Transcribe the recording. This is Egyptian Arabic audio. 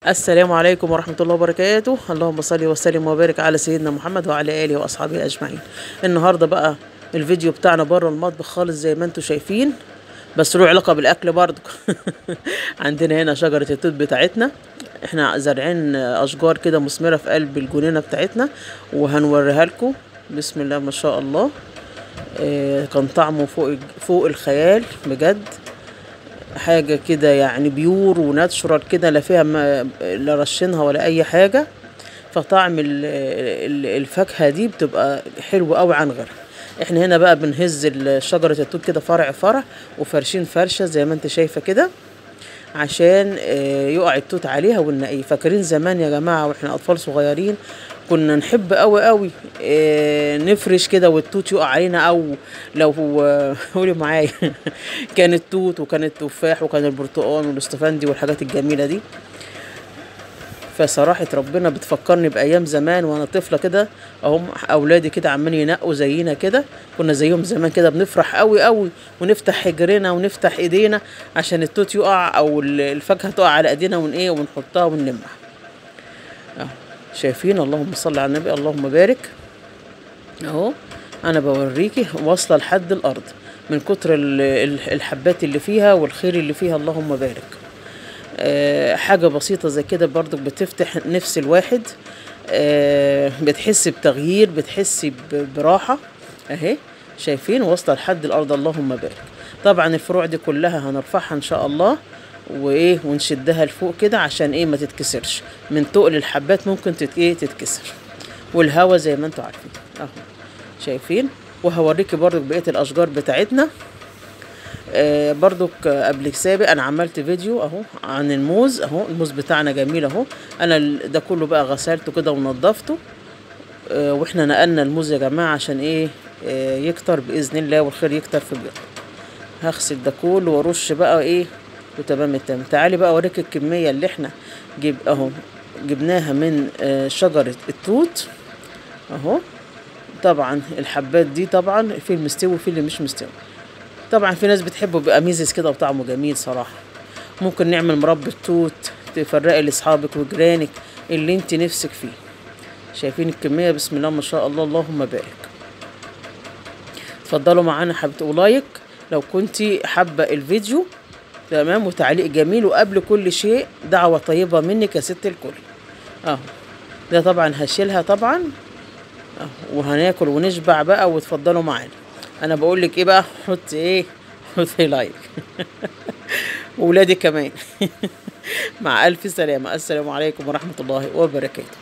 السلام عليكم ورحمة الله وبركاته. اللهم صل وسلم وبارك على سيدنا محمد وعلى آله وأصحابه أجمعين. النهاردة بقى الفيديو بتاعنا بره المطبخ خالص زي ما انتم شايفين، بس له علاقة بالأكل برضو. عندنا هنا شجرة التوت بتاعتنا، احنا زارعين أشجار كده مثمرة في قلب الجنينة بتاعتنا وهنوريها لكم. بسم الله ما شاء الله، كان طعمه فوق الخيال بجد، حاجة كده يعني pure و natural كده، لا فيها لا رشينها ولا أي حاجة، فطعم الفاكهة دي بتبقى حلو قوي عن غيرها. احنا هنا بقى بنهز شجرة التوت كده فرع فرع، وفرشين فرشة زي ما انت شايفة كده عشان يقع التوت عليها وننقيه. فاكرين زمان يا جماعة واحنا أطفال صغيرين كنا نحب قوي قوي نفرش كده والتوت يقع علينا، او لو قولي معايا كان التوت وكان التفاح وكان البرتقال والاستفندي والحاجات الجميلة دي. فصراحة ربنا بتفكرني بأيام زمان وانا طفلة كده، اهم اولادي كده عمالين ينقوا زينا كده، كنا زيهم زمان كده بنفرح قوي قوي ونفتح حجرنا ونفتح ايدينا عشان التوت يقع او الفاكهة تقع على ايدينا ون ايه ونحطها ونلمها. شايفين؟ اللهم صل على النبي اللهم بارك. اهو انا بوريكي واصله لحد الارض من كتر الحبات اللي فيها والخير اللي فيها، اللهم بارك. حاجة بسيطة زي كده برضك بتفتح نفس الواحد، بتحس بتغيير، بتحس براحة. اهي شايفين واصله لحد الارض، اللهم بارك. طبعا الفروع دي كلها هنرفعها ان شاء الله وايه ونشدها لفوق كده عشان ايه ما تتكسرش من تقل الحبات، ممكن تتكسر، والهوا زي ما انتم عارفين اهو شايفين. وهوريكي برضك بقية الاشجار بتاعتنا. برضك قبل سابق انا عملت فيديو اهو عن الموز، اهو الموز بتاعنا جميل اهو. انا ده كله بقى غسلته كده ونضفته، واحنا نقلنا الموز يا جماعة عشان ايه يكتر باذن الله والخير يكتر في بيوتنا. هغسل ده كله وارش بقى ايه وتمام التمام. تعالي بقى اوريك الكمية اللي احنا اهو جبناها من شجرة التوت اهو. طبعا الحبات دي طبعا في المستوي وفي اللي مش مستوي، طبعا في ناس بتحبه بيبقى ميزز كده وطعمه جميل صراحة. ممكن نعمل مربى توت تفرقي لاصحابك وجيرانك اللي انت نفسك فيه. شايفين الكمية؟ بسم الله ما شاء الله اللهم بارك. اتفضلوا معانا حبيبتي، و like لو كنتي حابة الفيديو تمام، وتعليق جميل، وقبل كل شيء دعوة طيبة منك يا ست الكل. اهو ده طبعا هشيلها طبعا اهو، وهناكل ونشبع بقى، وتفضلوا معانا. انا بقول لك ايه بقى، حطي ايه، حطي like وولادي كمان. مع الف سلامة، السلام عليكم ورحمة الله وبركاته.